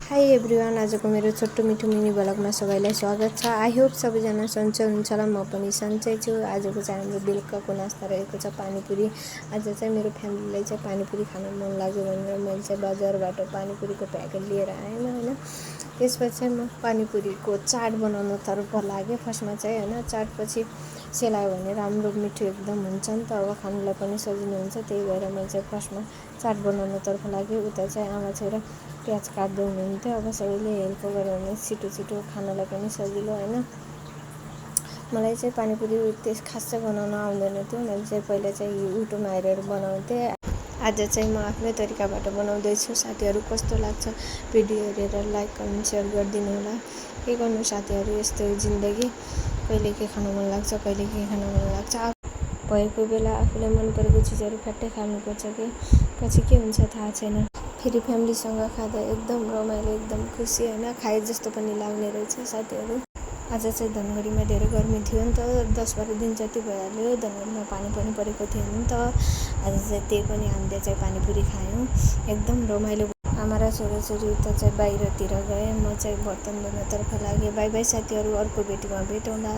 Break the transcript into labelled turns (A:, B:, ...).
A: High everyone, आजको मेरो छोटो मिठो मिनी ब्लगमा सबैलाई स्वागत छ। आई होप सबैजना सन्चै हुनुहुन्छ होला, म पनि सन्चै छु। आजको चाहिँ हाम्रो बेलुकाको नास्ता रहेको छ पानीपुरी। आज चाहिँ मेरो फ्यामिलीलाई चाहिँ पानीपुरी खान मन लाग्यो भनेर मैले चाहिँ बजारबाट पानीपुरीको प्याकेट लिएर आएँ होइन। त्यसपछि म पानीपुरीको चाट बनाउनतर्फ लागेँ। फर्स्टमा चाहिँ होइन, चाटपछि सेलायो भने राम्रो मिठो एकदम हुन्छ नि त, अब खानुलाई पनि सजिलो हुन्छ। त्यही भएर मैले चाहिँ फर्स्टमा चाट बनाउनतर्फ लागेँ। उता चाहिँ आमा छोरा प्याज काट्दै हुनुहुन्थ्यो। अब सबैले हेल्प गऱ्यो भने छिटो छिटो खानलाई पनि सजिलो होइन। मलाई चाहिँ पानीपुरी त्यस खास चाहिँ बनाउन आउँदैन थियो। मैले चाहिँ पहिला चाहिँ युट्युबमा हेरेर बनाउँथेँ। आज चाहिँ म आफ्नै तरिकाबाट बनाउँदैछु। साथीहरू कस्तो लाग्छ भिडियो हेरेर लाइक कमेन्ट सेयर गरिदिनु होला। के गर्नु साथीहरू, यस्तो जिन्दगी, कहिले के खान मन लाग्छ, कहिले के खान मन लाग्छ। भएको बेला आफूलाई मन परेको चिजहरू फ्याट्टै खानुपर्छ कि पछि के हुन्छ थाहा छैन। फेरि फ्यामिलीसँग खाँदा एकदम रमाइलो, एकदम खुसी होइन, खाए जस्तो पनि लाग्ने रहेछ साथीहरू। आज चाहिँ धनगढीमा धेरै गर्मी थियो नि त, 10-12 दिन जति भइहाल्यो। धनगढीमा पानी पनि परेको थियो नि त। आज चाहिँ त्यही पनि हामीले चाहिँ पानीपुरी खायौँ, एकदम रमाइलो। आमा र छोराछोरी उता चाहिँ बाहिरतिर गए, म चाहिँ बर्तन धुनतर्फ लागेँ। बाई बाई साथीहरू, अर्को भिडियोमा भेटौँला।